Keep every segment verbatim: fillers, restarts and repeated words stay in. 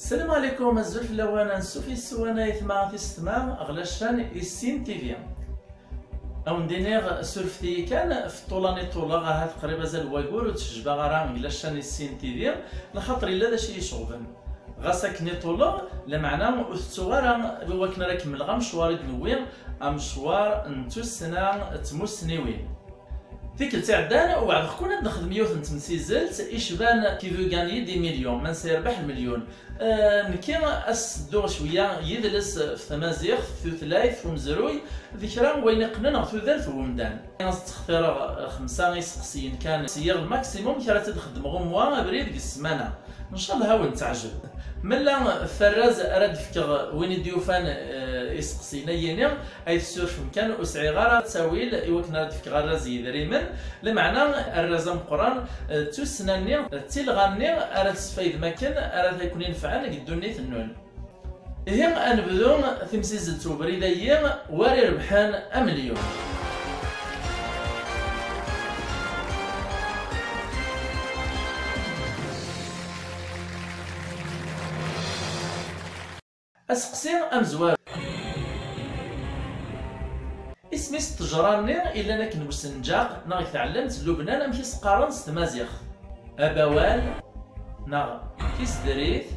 Salam ɛlikum, azul fell-awen, ansuf yes-wen ayetma tisetma ɣer la chaîne Issin T V. Awen-d-iniɣ, surfet-iyi kan, f ṭṭula-nni ṭṭuleɣ, ahat qrib azal n wayyur ur ttejjbeɣ ara deg la chaîne Issin T V, lxaṭer yella d acu i yi-iceɣben. Ɣas akken i ṭṭuleɣ, lameɛna ur tettuɣ ara i wakken ara kemmleɣ amecwar i d-newwi, amecwar n tussna d tmussniwin. Tikkelt iɛeddan, weɛdeɣ-ken ad nexdem yiwet n temsizzelt icban Qui veut gagner dix millions, man s yerbeḥ lmelyun. Eh, nekki ad s-dduɣ cwiya yidles f tmaziɣt, tutlayt, f umezruy, d kra n wayen iqqnen ɣer tudert n wemdan. Ad s-ttextireɣ xemsa iseqsiyen kan, syiɣ lmaksimun kra ad t-id-xeddmeɣ umwa abrid deg ssmana. Ncallah ad wen-teɛjeb. Mella f arraz ara d-fkeɣ win i d-yufan, eh, iseqsiyen-ayini, ay tessurfem kan, ur sɛiɣ ara ttawil i wakken ara d-fkeɣ arraz n yidrimen, lameɛna arraz ameqqran, eh, d tussna-nni, d tilɣa-nni ara tesfaydem akken ara ken-inefɛen deg ddunit-nnun. Ihi, ad nebdu timsizzelt n ubrid-ayi, war irebḥen amelyun. Aseqsi amezwaru. Isem-is ttejra-nni illan akken usenǧaq neɣ deg tɛellemt n Lubnan, amek i s-qqaren s tmaziɣt? Abawal, neɣ tisedrit,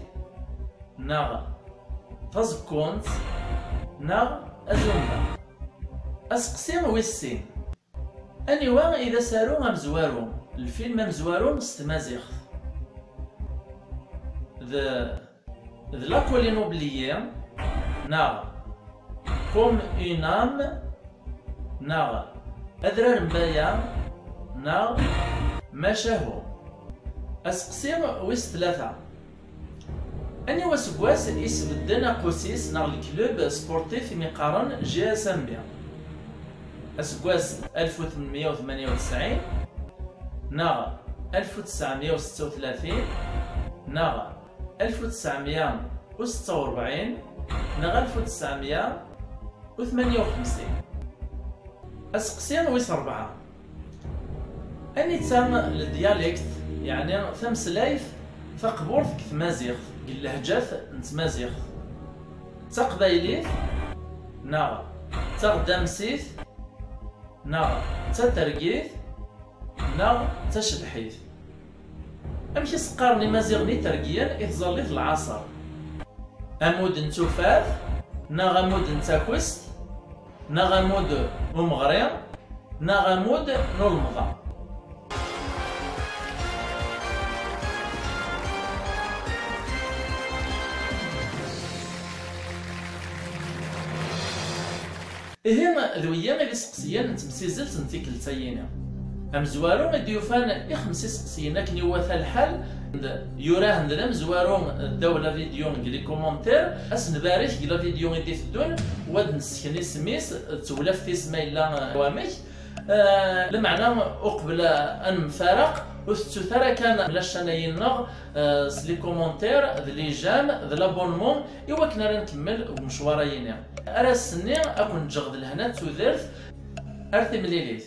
neɣ taẓekkunt, neɣ azumba. Aseqsi wis sin. Aniwa i d asaru amezwaru, lfilm amezwaru s tmaziɣt? D, d La Colline oubliée, neɣ Comme une âme, neɣ Adrar n Baya, neɣ Macahu. Aseqsi wis tlata. Aniwa aseggas i sbedden aqusis neɣ leklub sportif imi qqaren G S M B? Aseggas alef u tmenmeyya u tmenya u tesɛin, neɣ alef u tesɛemya u setta u tlatin, neɣ alef u tesɛemya u setta u rebɛin, neɣ alef u tesɛemya u tmenya u xemsin. Aseqsi wis rebɛa. Anita le dialect, yeɛni tameslayt taqburt deg tmaziɣt, deg lehǧat n tmaziɣt? D taqbaylit, neɣ d taɣdamsit, neɣ d tatergit, neɣ d tacebḥit? Amek i s-qqaren imaziɣen itergiyen i tẓallit n lɛaṣer? Amud n tufat, neɣ amud n takust, neɣ amud umeɣri, neɣ amud n ulemḍa? Ihi, d wiyi i d iseqsiyen n temsizzelt n tikkelt-ayini. Amezwaru i d-yufan i xems iseqsiyen akken iwata lḥal, yura-hen d amezwaru ddaw la vidéo deg les commentaires, ad s-nbarek deg la vidéo i d-iteddun, u ad d-nessken isem-is d tewlaft-is ma yella wamek. Eh, lameɛna uqbel ad nemfaraq, ur tettut ara kan la chaîne-ayi-nneɣ, eh, s les commentaires, d les j'aime, d l'abonnement, i wakken ara nkemmel deg umecwar-ayini. Ar ass-nni, ad ken-ǧǧeɣ d lehna d tudert. Ar timlilit.